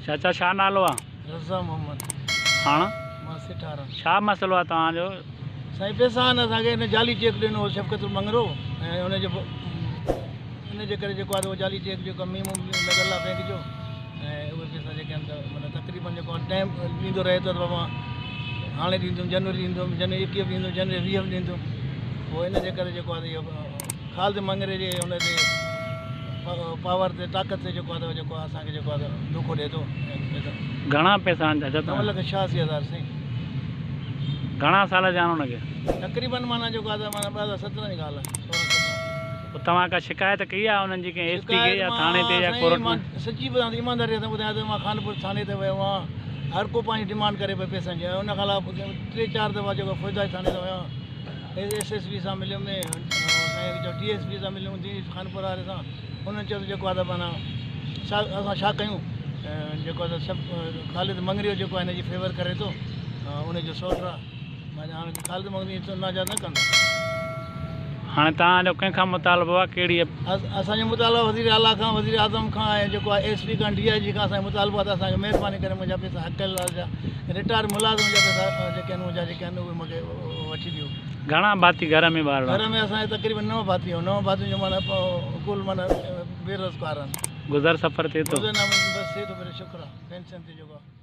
چاچا ڇا نالو آ؟ رضا محمد. هاڻ؟ مان سيٺاران. ڇا مسئلو آ توهان جو؟ سائين پئسا آهن اسان کي هن جعلي چيڪ ڏنو هو شفقت المڱرو ۽ ان جي ان جي ڪري جيڪو آهي اهو جعلي چيڪ جيڪو ميمو لڳل آهي بينڪ جو ۽ اهي پئسا جيڪي آهن ته معنيٰ تقريبن جيڪو آهي ٽائيم ڏيندو رهي ٿو ته بابا هاڻي ڏيندم جنوري ڏيندم جنوري 21 به ڏيندم جنوري 20 به ڏيندم پوء ان جي ڪري جيڪو آهي اهو خالد مڱري جي ان تي پاور تي طاقت تي جيڪو آهي ته جيڪو آهي اسان کي جيڪو آهي ته دوکو ڏئي ٿو. گهڻا پئسا آهن چاچا توهان؟ 9,86,000 سائين. گهڻا سال ٿيا آهن ان کي؟ تقريبن معنيٰ جيڪو آهي ته معنيٰ 2017 جي ڳالهه آهي 16 17. پوء توهان ڪا شڪايت ڪئي آهي انهن جي ڪنهن ايس پي کي يا ٿاڻي تي يا ڪورٽ ۾؟ مان سچي ٻڌايان ٿو ايمانداري سان ٻڌايان ٿو مان خانپور ٿاڻي تي ويو آهيان هر ڪو پنهنجي ڊمانڊ ڪري پيو پئسن جي ۽ ان کان علاوه ٽي چار دفعا جيڪو فوجداري ٿاڻي تي ويو آهيان ايس ايس پي سان مليم ۽ ڊي ايس پي سان مليم خانپور واري سان انهن چيو ته جيڪو آهي ته معنيٰ ڇا اسان ڇا ڪيون جيڪو آهي ته سڀ خالد مڱريو جيڪو آهي هن جي فيور ڪري ٿو ان جو سئوٽ آهي معنيٰ هاڻي خالد مڱريو ناجائز نه ڪندو. هاڻي توهان جو ڪنهن کان مطالبو آهي ڪهڙي. اسان جو مطالبو وزير اعليٰ کان وزير اعظم کان ۽ جيڪو آهي ايس پي کان ڊي I جي کان اسان جو مطالبو آهي ته اسان کي مهرباني ڪري منهنجا پئسا حق حلال جا رٽائر ملازم جا پئسا جيڪي آهن منهنجا جيڪي آهن اهي مون کي وٺي ڏيو. گهڻا ڀاتي گهر ۾ ٻارڙا؟ گهر ۾ اسان جا تقريبن نو ڀاتي آهيون نو ڀاتين جو معنيٰ ڪل معنيٰ بي روزگار آهن. گذر سفر ٿئي ٿو؟ گذر نه بس ٿئي ٿو پر شڪر آهي پينشن تي جيڪو آهي.